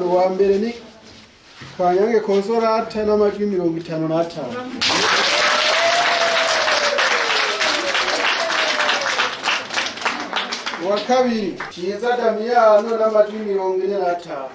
Uwa mbere ni Kanyange Consolata n'amajwi 55. Uwa kabiri Ciza Damiano n'amajwi 45.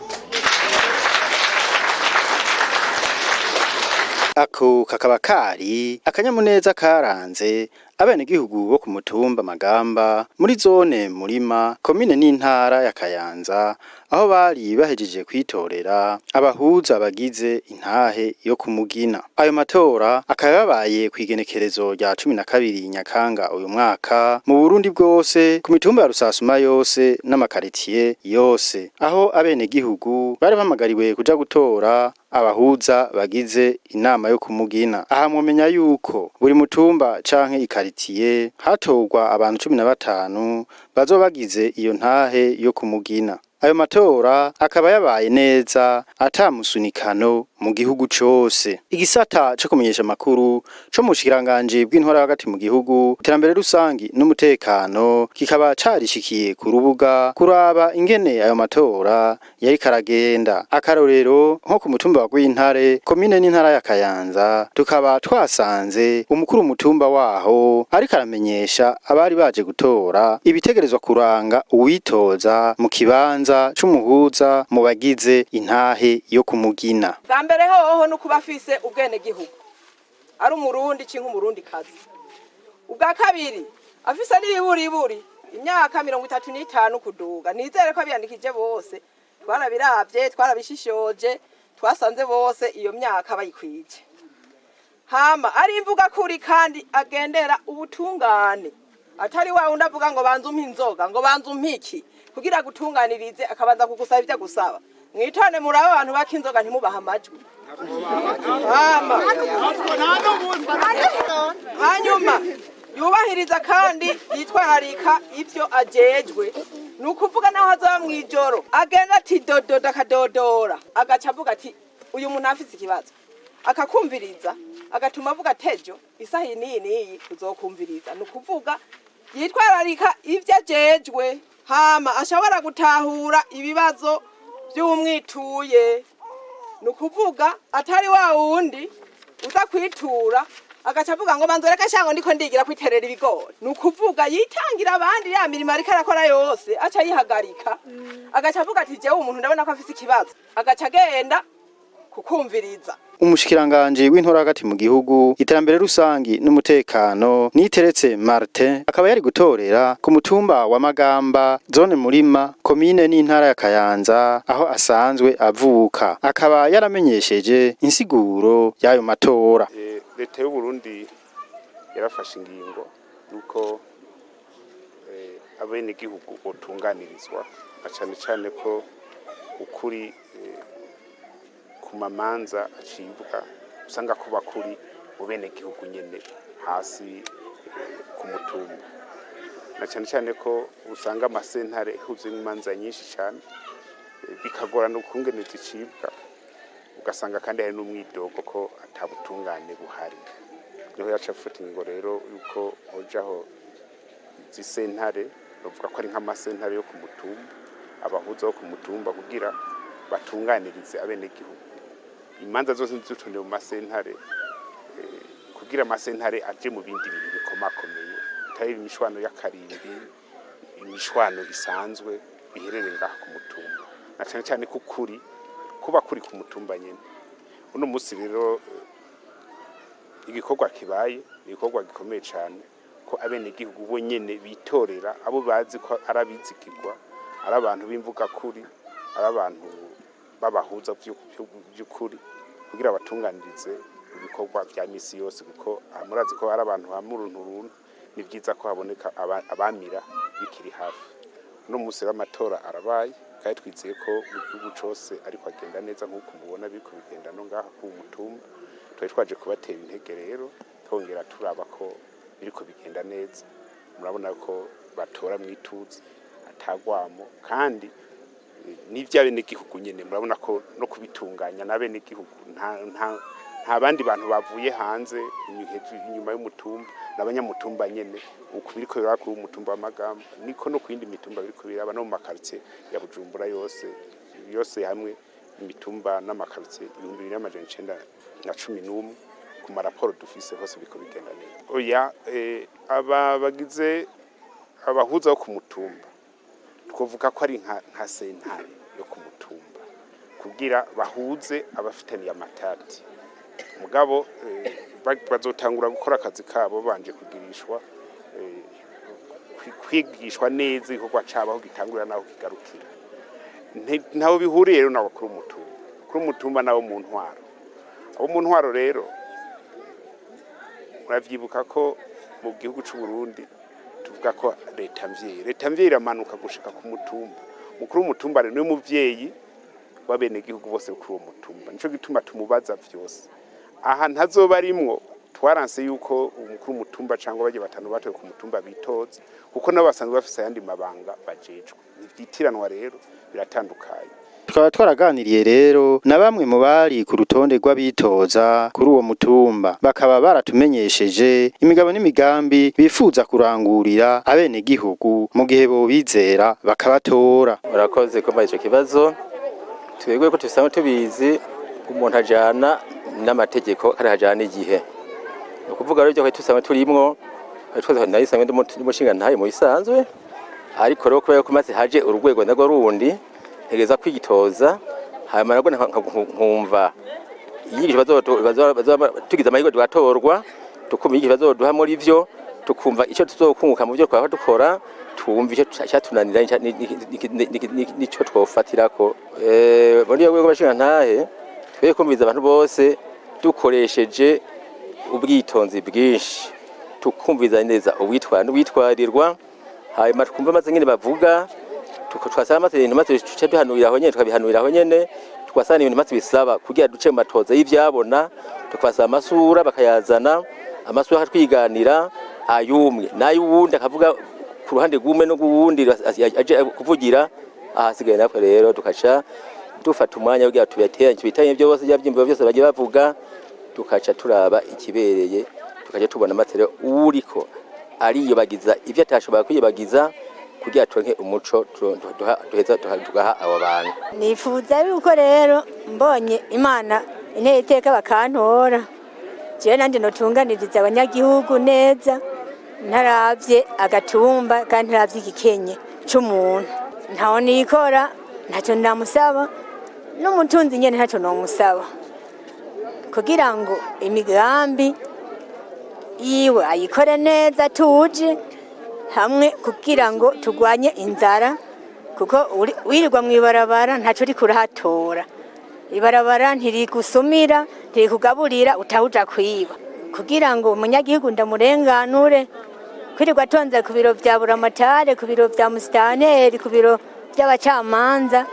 Ako kakaba kari akanyamuneza karanze abenegihugu bo ku mutumba Magamba muri zone Murima, komine n'intara ya Kayanza, aho bari bahejeje kwitorera abahuza bagize intahe yo kumugina. Ayo matora akaba yabaye kw'igenekerezo rya 12 Nyakanga uyu mwaka mu Burundi bwose, ku mitumba ya Rusasuma yose n'amakaritiye yose, aho abenegihugu bari bamagariwe kuja gutora abahuza bagize inama yo kumugina. Aha mwomenya yuko buri mutumba canke ikaritiye hatorwa abantu 15 bazoba bagize iyo ntahe yo kumugina. Ayo matora akaba yabaye neza ata musunikano mu gihugu cose. Igisata co kumenyesha amakuru co mu bushikiranganji bw'intwara hagati mu gihugu, iterambere rusangi n'umutekano kikaba carishikiye ku rubuga kuraba ingene ayo matora yari karagenda. Akarorero nko ku mutumba wa Rwintare, komine n'intara ya Kayanza, tukaba twasanze umukuru umutumba waho ariko aramenyesha abari baje gutora ibitegerezwa kuranga uwitoza mu kibanza c'umuhuza mu bagize intahe yo kumugina. Bwa mbere hoho no kuba afise ubwenegihugu, ari umurundi canke umurundi kazi. Ubwa kabiri afise n'ibiburiburi imyaka 35 kuduga. Nizere ko abiyandikije bose twarabiravye, twarabishishoje, twasanze bose iyo myaka bayikwije. Hama ari imvuga kuri kandi agendera ubutungane, atari wa wundi avuga ngo banza umpe inzoga, ngo banza umpe iki, kugira gutunganirize akabanza kugusaba ibyo agusaba. Mwitone murabe abantu baka inzoga ntimubaha amajwi. Hama hanyuma yubahiriza kandi yitwararika ivyo ajejwe. Ni ukuvuga naho azoba mw'ijoro agenda ati dododa akadodora, agaca avuga ati uyu muntu afise ikibazo, akakumviriza, agatuma avuga ati ejo isaha iyi n'iyi n'iyi uzokumviriza. Ni ukuvuga yitwararika ivyo ajejwe. Hama ashobora gutahura ibibazo vy'umwituye. Ni ukuvuga atari wa wundi uza kwitura agaca avuga ngo banza reka shango ndiko ndigira kwiterera ibigori. Ni ukuvuga yitangira abandi ya mirimo ariko arakora yose aca yihagarika, agaca avuga ati jewe umuntu ndabona ko afise ikibazo, agaca agenda kukumviriza. Umushikiranganji w'intora hagati mu gihugu, iterambere rusangi n'umutekano, Niteretse Martin, akaba yari gutorera ku mutumba wa Magamba, zone Murima, komine n'intara ya Kayanza, aho asanzwe avuka, akaba yaramenyesheje insiguro y'ayo matora. Leta y'u Burundi yarafashe ingingo yuko abenegihugu botunganirizwa, na cane cane ko ukuri ku mamanza acibwa usanga kuba kuri mu benegihugu nyene hasi ku mutumba, na cane cane ko usanga amasentare huzuyemwo imanza nyinshi cane, bikagorana ukungene zicibwa, ugasanga kandi hari n'umwidogo ko atabutungane buhari. Niho yaca afata ingingo rero yuko hojaho izi sentare, bavuga ko ari nk'amasentare yo ku mutumba, abahuza bo ku mutumba, kugira batunganirize abenegihugu. Imanza zose ntizitonde mu masentare, kugira amasentare aje mu bindi bintu bikomakomeye, bitari imishwano y'akarimbi, imishwano isanzwe, biherere ngaha ku mutumba, na cane cane ko ukuri kuba kuri ku mutumba nyene. Uno musi rero igikorwa kibaye ni igikorwa gikomeye cane, ko abenegihugu bo nyene bitorera abo bazi ko ari abizigirwa, ari abantu b'imvugakuri, ari abantu babahuza vy'ukuri, kugira batunganirize ibikorwa vya misi yose, kuko murazi ko ari abantu bama uruntu runtu. Ni vyiza ko haboneka abamira bikiri hafi. Uno musi rero amatora arabaye, kandi twizeye ko mu gihugu cose ariko agenda neza nk'uko mubona biriko bigenda no ngaha ku mutumba. Twari twaje kubatera intege rero, twongera turaba ko biriko bigenda neza. Murabona ko batora mwituze atagwamo, kandi n'ivy'abenegihugu nyene murabona ko no kubitunganya n'abenegihugu, nta bandi bantu bavuye hanze inyuma y'umutumba, n'abanyamutumba nyene. Uku biriko biraba kuri umutumba w'Amagamba, niko no kuyindi mitumba biriko biraba, no mu makartie ya Bujumbura yose yose hamwe, imitumba n'amakartie 2911, ku maraporo dufise hose biriko bigenda neza. Oya, aba bagize abahuza bo ku mutumba, twovuga ko ari nka sentare yo ku mutumba kugira bahuze abafitaniye amatati. Mugabo bazotangura gukora akazi kabo banje kugirishwa kwigishwa neza igikorwa cabo, aho gitangurira n'aho kigarukira. Ntaho bihuriye rero nabo kuri umutumba, kuri umutumba nabo mu ntwaro. Abo mu ntwaro rero, muravyibuka ko mu gihugu c'u Burundi tuvuga ko leta mvyeyi, leta mvyeyi iramanuka gushika ku mutumba. Mukuru w'umutumba rero niwe muvyeyi w'abenegihugu bose kuri uwo mutumba, nico gituma tumubaza vyose. Aha ntazoba arimwo. Twaranse yuko umukuru w'umutumba cyangwa bajya batanu batowe ku mutumba bitoza, kuko nabo basanzwe bafise ayandi mabanga bajejwe. Ntivyitiranwa rero, biratandukanye. Tukaba twaraganiriye rero na bamwe mu bari ku rutonde rw'abitoza kuri uwo mutumba, bakaba baratumenyesheje imigabo n'imigambi bifuza kurangurira abenegihugu mu gihe bobizera bakabatora. Murakoze kumva ico kibazo. Twebwe ko tusanzwe tubizi, umuntu ajana n'amategeko kandi ajana n'igihe. Ni ukuvuga rero ibyo tusanzwe turimwo, twese nayisanzwe ndi ntaye mu bisanzwe, ariko rero kubera ko maze haje urwego narwo rundi, ntegereza kwitoza, hanyuma narwo nkumva inyigisho bazoba tugize amahirwe tugatorwa, tukumva inyigisho bazoduha muri vyo, tukumva ico tuzokunguka mu byo twaba dukora, twumva ico cyatunanira n'ico twofatirako. Muri iyo rwego bashingantahe, twe kumviza abantu bose dukoresheje ubwitonzi bwinshi, tukumviza neza uwitwara n'uwitwarirwa, hanyuma twumva maze nyene bavuga, twasaba maze ibintu maze tuce duhanurira aho nyene, tukabihanurira aho nyene. Twasaba ibintu maze bisaba kugira duce mu matoza y'ivyabona, tukabasaba amasura bakayazana, amasura akatwiganira ayumwe n'ay'uwundi, akavuga ku ruhande rw'umwe no rw'uwundi aje kuvugira. Ahasigaye natwe rero tukaca dufata umwanya kugira tubiteranye, tubiteranye byose, bya byimbo byose bagiye bavuga, tukaca turaba ikibereye, tukaca tubona amatere uriko ariyobagiza ivyo atashobora kwiyobagiza, kugira turonke umuco duheza tugaha abo bantu. Nifuza yuko rero mbonye Imana inteye iteka bakantora, jewe nanje notunganiriza abanyagihugu neza, ntaravye agatumba kandi ntaravye igikenye c'umuntu. Ntaho nikora, ntacyo ndamusaba, n'umutunzi nyene ntacyo nomusaba, kugira ngo imigambi yiwe ayikore neza tuje hamwe, kugira ngo turwanye inzara, kuko wirirwa mw'ibarabara ntacyo uriko urahatora. Ibarabara ntirigusumira, ntirikugaburira, utahuja kwiba. Kugira ngo umunyagihugu ndamurenganure, kwirirwa atonze ku biro vya buramatare, ku biro vya musitanteri, ku biro vy'abacamanza,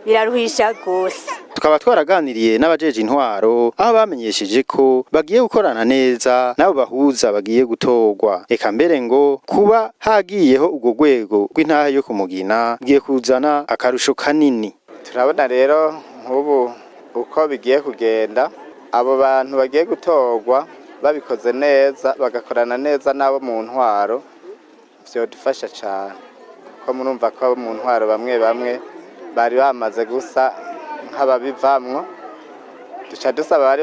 biraruhisha gose. Tukaba twaraganiriye n'abajeje intwaro, aho bamenyesheje ko bagiye gukorana neza n'abo bahuza bagiye gutorwa. Eka mbere ngo kuba hagiyeho urwo rwego rw'intahe yo kumugina bugiye kuzana akarusho kanini. Turabona rero nk'ubu uko bigiye kugenda, abo bantu bagiye gutorwa babikoze neza, bagakorana neza n'abo mu ntwaro, vyodufasha cane, kuko murumva ko abo mu ntwaro bamwe bamwe bari bamaze gusa nk'ababivamwo. Duca dusaba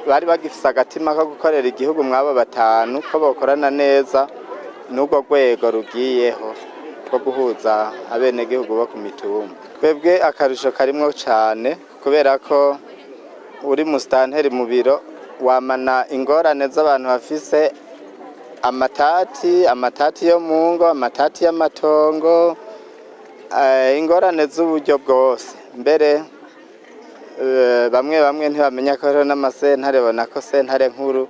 bari bagifise agatima ko gukorera igihugu mwabo batanu, ko bokorana neza n'urwo rwego rugiyeho rwo guhuza abenegihugu bo ku mitumba. Twebwe akarusho karimwo cane, kubera ko uri musitanteri mu biro wamana ingorane z'abantu bafise amatati, amatati yo mu ngo, amatati y'amatongo, ingorane z'uburyo bwose. Mbere bamwe bamwe ntibamenya ko hariho n'amasentare, babona ko sentare nkuru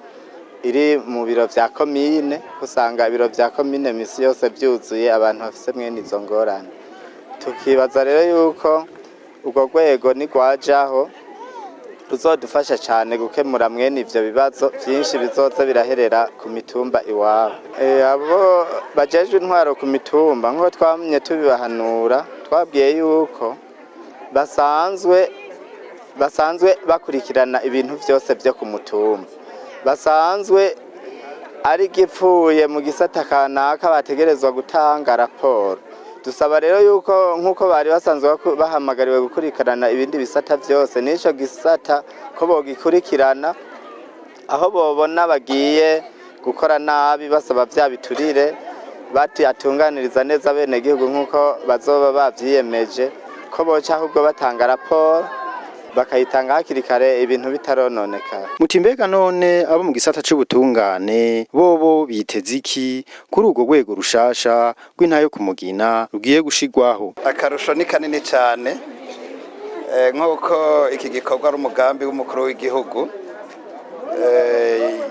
iri mu biro vya komine, usanga ibiro vya komine misi yose vyuzuye abantu bafise mwene izo ngorane. Tukibaza rero yuko urwo rwego nigwajaho ruzodufasha cyane gukemura mwene ivyo bibazo byinshi bizoza biraherera ku mitumba iwabo. Abo bajejwe intwaro ku mitumba, nk'uko twamye tubibahanura, twabwiye yuko basanzwe bakurikirana ibintu byose byo ku mutumba, basanzwe ari gipfuye mu gisata kanaka bategerezwa gutanga raporo. Dusaba rero yuko nk'uko bari basanzwe bahamagariwe gukurikirana ibindi bisata byose, n'ico gisata ko bogikurikirana, aho bobona bagiye gukora nabi basaba vya biturire, bati atunganiriza neza bene gihugu nk'uko bazoba bavyiyemeje, ko boca ahubwo batanga raporo, bakayitanga hakiri kare ibintu bitarononekara. Muti mbega none abo mu gisata c'ubutungane bobo biteze iki kuri urwo rwego rushasha rw'intahe yo kumugina rugiye gushigwaho? Akarusho ni kanini cyane. Nk'uko iki gikorwa ari umugambi w'umukuru w'igihugu,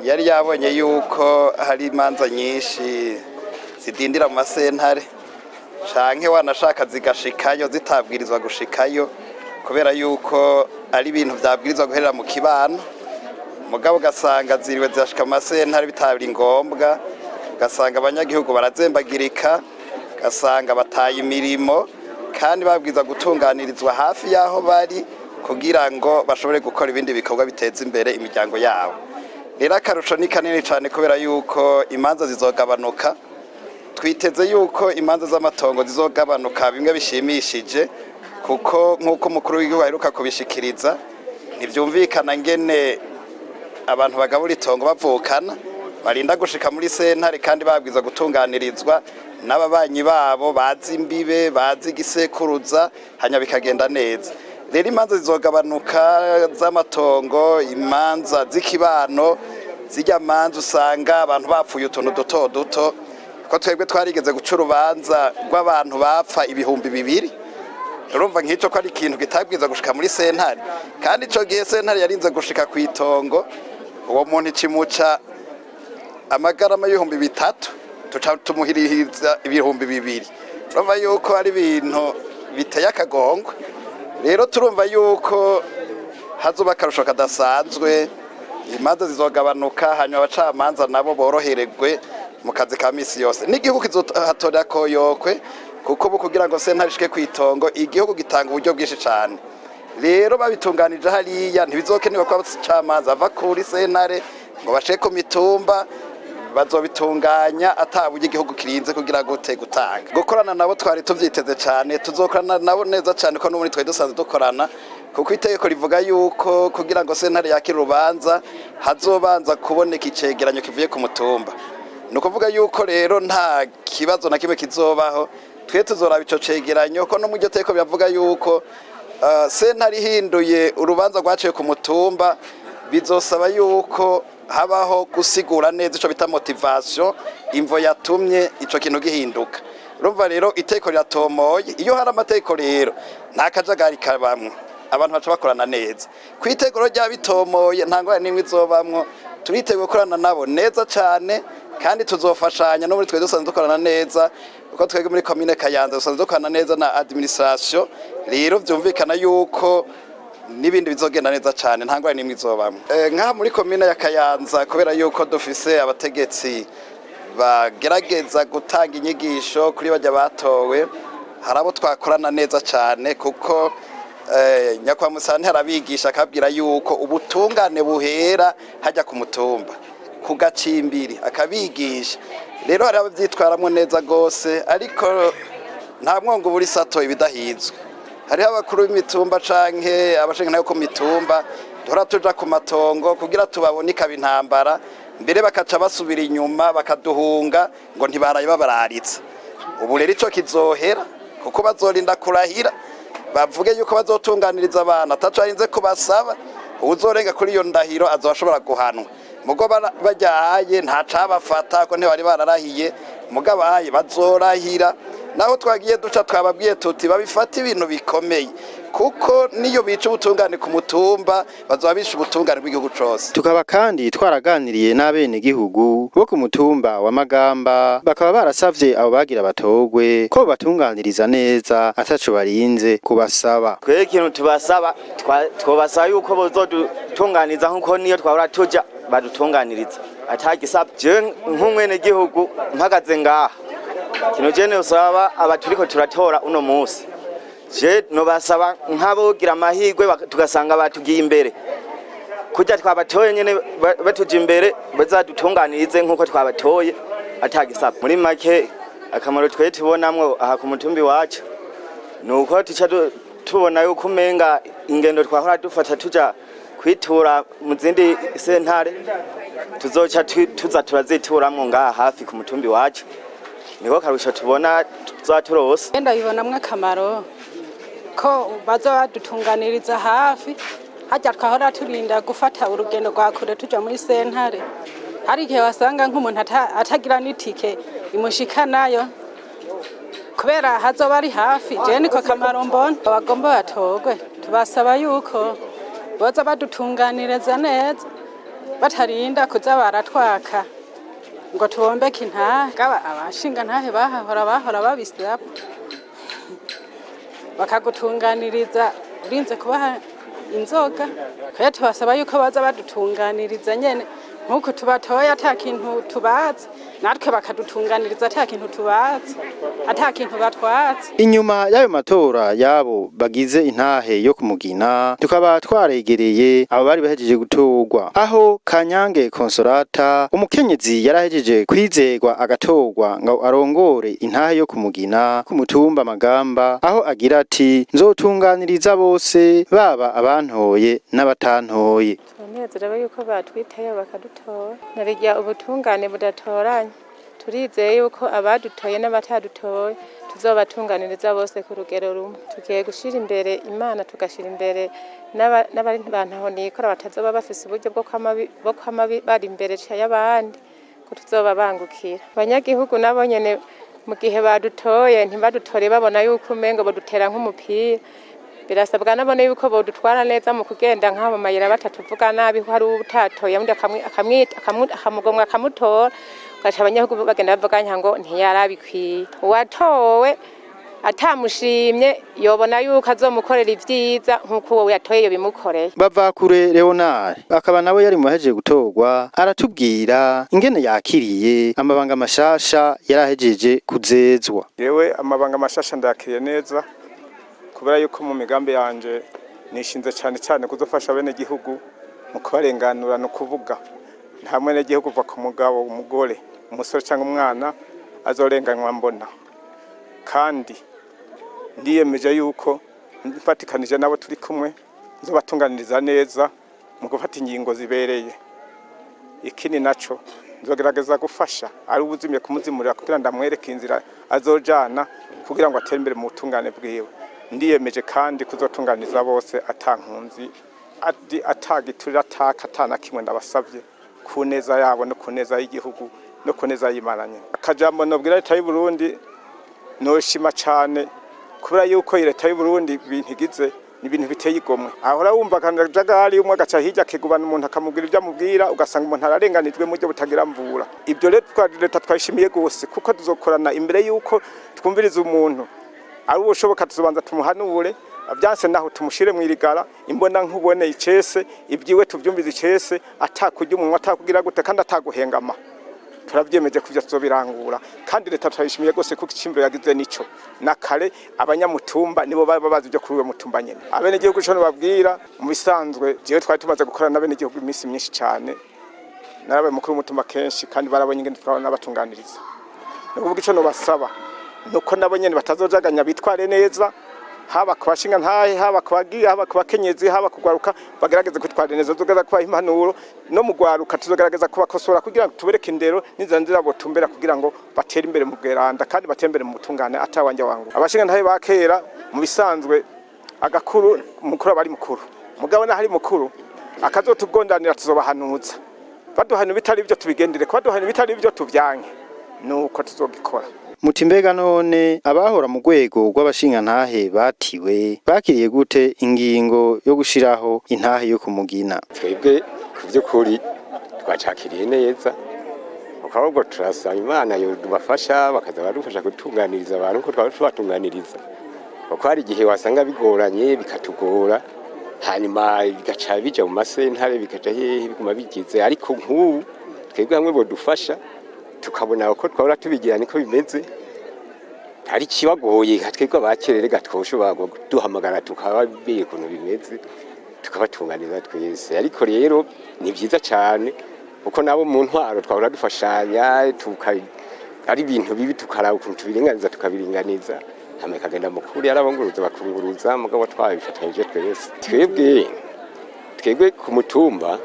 yari yabonye yuko hari imanza nyinshi zidindira mu masentare, canke wanashaka zigashikayo zitabwirizwa gushikayo, kubera yuko ari ibintu vyabwirizwa guherera mu kibano, mugabo ugasanga ziriwe zirashika mu masentare bitabiri ngombwa, ugasanga abanyagihugu barazembagirika, ugasanga bataye imirimo kandi babwiza gutunganirizwa hafi y'aho bari kugira ngo bashobore gukora ibindi bikorwa biteza imbere imiryango yabo. Rero akarusho ni kanini cyane kubera yuko imanza zizogabanuka. Twiteze yuko imanza z'amatongo zizogabanuka bimwe bishimishije, kuko nk'uko umukuru w'igihugu aheruka kubishikiriza, ntibyumvikana ngene abantu bagabura itongo bavukana barinda gushika muri sentare kandi babwiza gutunganirizwa n'ababanyi babo bazi imbibe, bazi igisekuruza, hanyuma bikagenda neza. Rero imanza zizogabanuka z'amatongo, imanza z'ikibano, zijya manza usanga abantu bapfuye utuntu duto duto, ko twebwe twarigeze guca urubanza rw'abantu bapfa 2000. Urumva nk'icyo ko ari ikintu kitabwiza gushika muri sentare, kandi ico gihe sentare yarinze gushika ku itongo, uwo muntu ikimuca amagarama y'3000, tuca tumuhiririza 2000. Urumva yuko ari ibintu biteye akagongwe. Rero turumva yuko hazoba akarusho kadasanzwe, imanza zizogabanuka, hanyuma abacamanza nabo borohererwe mu kazi ka misi yose, n'igihugu kizohatorera koyokwe, kuko ubu kugira ngo sentare ishike ku itongo igihugu gitanga uburyo bwinshi cane. Rero babitunganije hariya, ntibizokenerwa ko abacamanza bava kuri sentare ngo bashike ku mitumba, bazobitunganya ata buryo igihugu kirinze kugira gute gutanga. Gukorana nabo twari tuvyiteze cane, tuzokorana nabo neza cane, ko n'ubundi twari dusanzwe dukorana, kuko itegeko rivuga yuko kugira ngo sentare yakire urubanza hazobanza kuboneka icegeranyo kivuye ku mutumba. Ni ukuvuga yuko rero nta kibazo na kimwe kizobaho, twe tuzoraba ico cegeranyo, ko no mu iryo tegeko biravuga yuko sentare ihinduye urubanza rwaciye ku mutumba bizosaba yuko habaho gusigura neza ico bita motivation, imvo yatumye ico kintu gihinduka. Urumva rero iteko riratomoye. Iyo hari amategeko rero nta kajagari kabamwo, abantu baca bakorana neza. Ku itegeko rya bitomoye nta ngorane n'imwe izobamwo. Turiteguye gukorana nabo neza cane, kandi tuzofashanya. No muri twe dusanzwe dukorana neza, kuko twebwe muri komine Kayanza dusanzwe dukorana neza na administration. Rero vyumvikana yuko n'ibindi bizogenda neza cane, nta ngorane n'imwe izobamwo. Nk'aha muri komine ya Kayanza, kubera yuko dufise abategetsi bagerageza gutanga inyigisho kuri bajya batowe, hari abo twakorana neza cane, kuko nyakwamusante arabigisha akabwira yuko ubutungane buhera hajya ku mutumba ku gacimbiri, akabigisha. Rero hari abavyitwaramwo neza gose, ariko nta mwongo buri sato ibidahizwe. Hariho abakuru b'imitumba canke abashinga ku mitumba duhora tuja ku matongo kugira tubabone ikaba intambara, mbere bakaca basubira inyuma bakaduhunga ngo ntibaraye babararitse. Ubu rero ico kizohera, kuko bazorinda kurahira bavuge yuko bazotunganiriza abantu ataco arinze kubasaba. Uwuzorenga kuri iyo ndahiro azoba ashobora guhanwa. Mugo bajyaye ntacabafata ko ntibari bararahiye, mugabo aye bazorahira. Naho twagiye duca twababwiye tuti babifata ibintu bikomeye. Kuko niyo bica ubutungane ku mutumba, bazoba bishe ubutungane bw'igihugu cose. Tukaba kandi twaraganiriye n'abenegihugu bo ku mutumba wa Magamba, bakaba barasavye abo bagira batogwe ko batunganiriza neza ataco barinze kubasaba. Twebwe ikintu tubasaba, twobasaba yuko bozodutunganiriza nkuko niyo twahora tuja badutunganiriza atagisaba. Jewe nk'umwenegihugu mpagaze ngaha, ikintu je nosaba aba turiko turatora uno munsi, je nobasaba nk'abogira amahirwe tugasanga batugiye imbere, kurya twabatoye nyene batuja imbere, bazadutunganirize nk'uko twabatoye atagisaba. Muri make, akamaro twe tubonamwo aha ku mutumbi wacu ni uko tuca tubona yuko umenga ingendo twahora dufata tuja kwitura mu zindi sentare tuzoca tuza turazituramwo ngaha hafi ku mutumbi wacu. Niko karusho tubona tuza turose. Ndabibonamwo akamaro ko baza badutunganiriza hafi. Hajya twahora turinda gufata urugendo rwa kure tuja muri sentare, hari igihe wasanga nk'umuntu atagira n'itike imushikanayo, kubera hazoba ari hafi. Je niko kamaro mbona. Abagomba batogwe tubasaba yuko boza badutunganiriza neza, batarinda kuza baratwaka ngo tubombeke intahe. Gaba abashinga ntahe bahora babisaba, bakagutunganiriza urinze kubaha inzoga. Kwe tubasaba yuko baza badutunganiriza nyene nkuko tubatoye ata kintu tubazi, natwe bakadutunganiriza ata kintu tubazi, ata kintu batwatse. Inyuma y'ayo matora yabo bagize intahe yo kumugina, tukaba twaregereye abo bari bahejeje gutorwa, aho Kanyange Consolata, umukenyezi yarahejeje kwizegwa agatorwa ngo arongore intahe yo kumugina ku mutumba Magamba, aho agira ati: "Nzotunganiriza bose, baba abantoye n'abatantoye." Turanezerewe yuko batwitayeho bakadutora, narirya ubutungane budatoranya. Turizeye yuko abadutoye n'abatadutoye tuzobatunganiriza bose ku rugero rumwe. Tugiye gushira imbere Imana, tugashira imbere n'abari bantu nikora batazoba bafise uburyo bwo kwama bari imbere y'abandi, ko tuzobabangukira. Abanyagihugu nabo nyene, mu gihe badutoye, ntibadutore babona yuko umengo badutera nk'umupira. Birasabwa nabone yuko bodutwara neza mu kugenda nk'abo mayira, batatuvuga nabi ko hari utatoye undi akamugomwa akamutora, ugaca abanyagihugu bagenda bavuga ngo ntiyarabikwiye. Uwatowe atamushimye yobona yuko azomukorera ivyiza nk'uko uwo yatoye yobimukoreye. Bavakure Leonard akaba nawe yari mu bahejeje gutorwa, aratubwira ingene yakiriye amabanga mashasha yarahejeje kuzezwa. Yewe, amabanga mashasha ndayakiriye neza, kubera yuko mu migambi yanje nishinze cyane cyane kuzofasha bene gihugu mu kubarenganura, no kuvuga nta mwene gihugu uva ku mugabo, umugore, umusore cyangwa umwana azorenganywa mbona. Kandi ndiyemeje yuko mfatikanije nabo turi kumwe nzobatunganiriza neza mu gufata ingingo zibereye. Ikindi naco, nzogerageza gufasha ari ubuzimye kumuzimurira kugira ndamwereke inzira azojana kugira ngo atere imbere mu butungane bwiwe. Ndiyemeje kandi kuzotunganiza bose atankunzi, atagiturira, ataka atana kimwe ndabasavye, ku neza yabo no ku neza y'igihugu no ku neza y'Imana nyene. Akajambo nobwira leta y'u Burundi: noshima cane kubera yuko iyi leta y'u Burundi ibintu igize ni ibintu biteye igomwe. Ahora wumva akajagari, umwe agaca hirya akigubana umuntu akamubwira ibyo amubwira, ugasanga umuntu ararenganijwe mu buryo butagira mvura. Ibyo rero leta twayishimiye gose, kuko tuzokorana. Imbere yuko twumviriza umuntu ari ubushoboka, tuzobanza tumuhanure, byanse naho tumushire mu irigara imbona nkubone icese, ibyiwe tuvyumvize icese, atakurya umunwa, atakugira gute, kandi ataguhengama. Turabyemeje kuvyo tuzobirangura. Kandi leta turayishimiye gose, kuko icimbo yagize nico na kare abanyamutumba nibo baba bazi ibyo kuri uwo mutumba nyene. Abenegihugu ico nobabwira, mu bisanzwe jewe twari tumaze gukorana n'abenegihugu iminsi myinshi cane, narabaye mukuru w'umutumba kenshi, kandi barabonye ingene twaba n'abatunganiriza. Ni ukuvuga ico nobasaba nuko nabo nyene batazojaganya, bitware neza, haba ku bashinga ntahe, haba ku bagiye, haba ku bakenyezi, haba kugwaruka, bagerageze kwitwara neza. Tuzogerageza kubaha impanuro, no mu gwaruka tuzogerageza kubakosora kugira ngo tubereke indero n'inzira nzira botumbera kugira ngo batere imbere mu bweranda kandi batere imbere mu butungane atawanje wangu. Abashinga ntahe ba kera, mu bisanzwe agakuru mukuru aba ari mukuru, mugabo naho ari mukuru akazotugondanira tuzobahanuza. Baduhana ibitari byo tubigendere, baduhana ibitari byo tuvyanke, nuko tuzogikora. Muti mbega none abahora mu rwego rw'abashingantahe batiwe bakiriye gute ingingo yo gushiraho intahe yo kumugina? Twebwe ku by'ukuri twacakiriye neza, kuko ahubwo turasaba Imana yodubafasha bakaza baradufasha gutunganiriza abantu uko twaba tubatunganiriza, kuko hari igihe wasanga bigoranye bikatugora, hanyuma bigaca bija mu masentare, bikaja hehe, biguma bigize. Ariko nk'ubu twebwe hamwe bodufasha tukabona uko twahora tubigira niko bimeze, hari ikibagoye nka twebwe abakerere twoshobora duhamagara tukababwira ukuntu bimeze, tukabatunganiriza twese. Ariko rero ni byiza cyane kuko nabo mu ntwaro twahora dufashanya, ari ibintu bibi tukaraba ukuntu tubiringaniza, tukabiringaniza, hama ikagenda mukuru yarabunguruza bakunguruza, mugabo twabifatanyije twese. Twebwe ku mutumba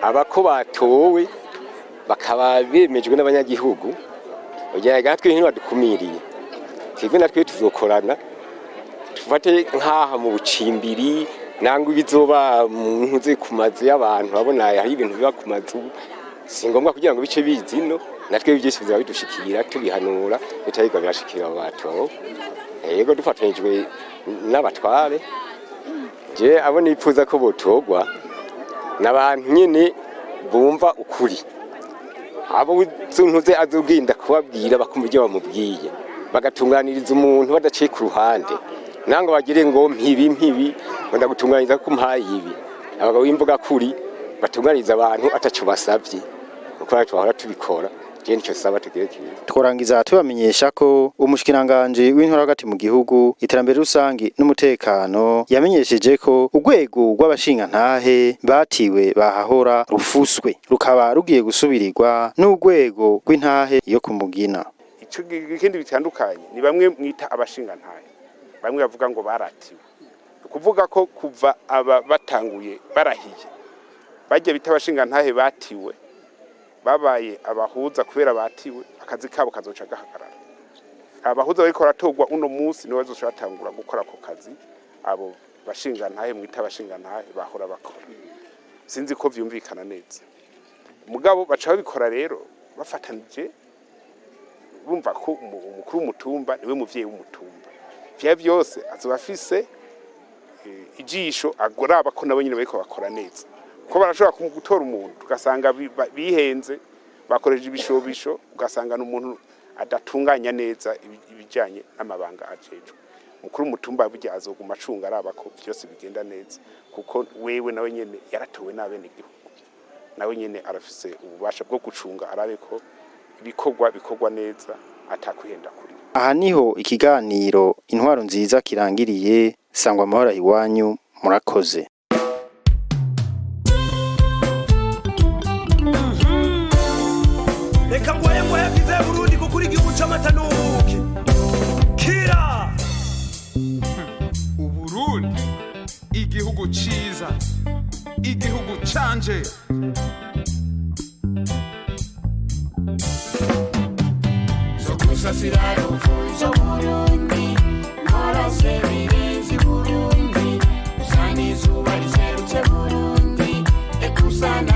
abako batowe bakaba bemejwe n'abanyagihugu, ugira twe ntibadukumiriye, twebwe natwe tuzokorana, tufate nk'aha mu bucimbiri nangwa ibizoba mu ntuze ku mazu y'abantu, babona hari ibintu biba ku mazu, si ngombwa kugira ngo bice bizino, natwe byinshi bizaba bidushikira tubihanura, bitariko birashikira abantu. Yego dufatanyijwe n'abatware. Je abo nipfuza ko botogwa n'abantu nyene bumva ukuri, abo ntuze azogenda kubabwira bakumva ibyo bamubwiye, bagatunganiriza umuntu badaciye ku ruhande, nango bagire ngo mpibi mpibi ngo ndagutunganiriza ko mpaye ibi. Abagabo b'imbuga kuri batunganiriza abantu ataco basavye, kuko natwe twahora tubikora. Je nico saba tugire kiza. Tworangiza tubamenyesha ko umushikiranganje w'intwaro hagati mu gihugu, iterambere rusangi n'umutekano yamenyesheje ko urwego rw'abashingantahe batiwe bahahora rufuswe, rukaba rugiye gusubirirwa n'urwego rw'intahe yo kumugina. Ico ikindi bitandukanye ni bamwe mwita abashingantahe, bamwe bavuga ngo baratiwe, kuvuga ko kuva aba batanguye barahiye bajya bita abashingantahe batiwe babaye abahuza kubera batiwe, akazi kabo kazoca gahagarara. Abahuza bariko baratorwa uno munsi nibo bazoca batangura gukora ako kazi abo bashingantahe mwita abashingantahe bahora bakora. Sinzi ko vyumvikana neza, mugabo baca babikora rero bafatanije, bumva ko umukuru w'umutumba niwe muvyeyi w'umutumba, vya vyose azoba afise ijisho agoraba ko nabo nyene bariko bakora neza, ko barashobora gutora umuntu ugasanga bihenze bakoresheje ibishobisho, ugasanga n'umuntu adatunganya neza ibijanye n'amabanga ajejwe. Mukuru w'umutumba burya azoguma acunga araba ko vyose bigenda neza, kuko wewe nawe nyene yaratowe n'abenegihugu, nawe nyene arafise ububasha bwo gucunga arabe ko ibikorwa bikorwa neza atakwihenda kuri. Aha niho ikiganiro Intwaro Nziza kirangiriye. Sangwa amahoro iwanyu, murakoze. Reka ngwaye ngwaye bwiza ya Burundi, gukura igihugu c'amata n'ubuki. Kira Uburundi igihugu ciza, igihugu canje. Zokusasira ruvuzo Burundi, mwarase birenze Burundi, usana izuba riserutse Burundi, ekusana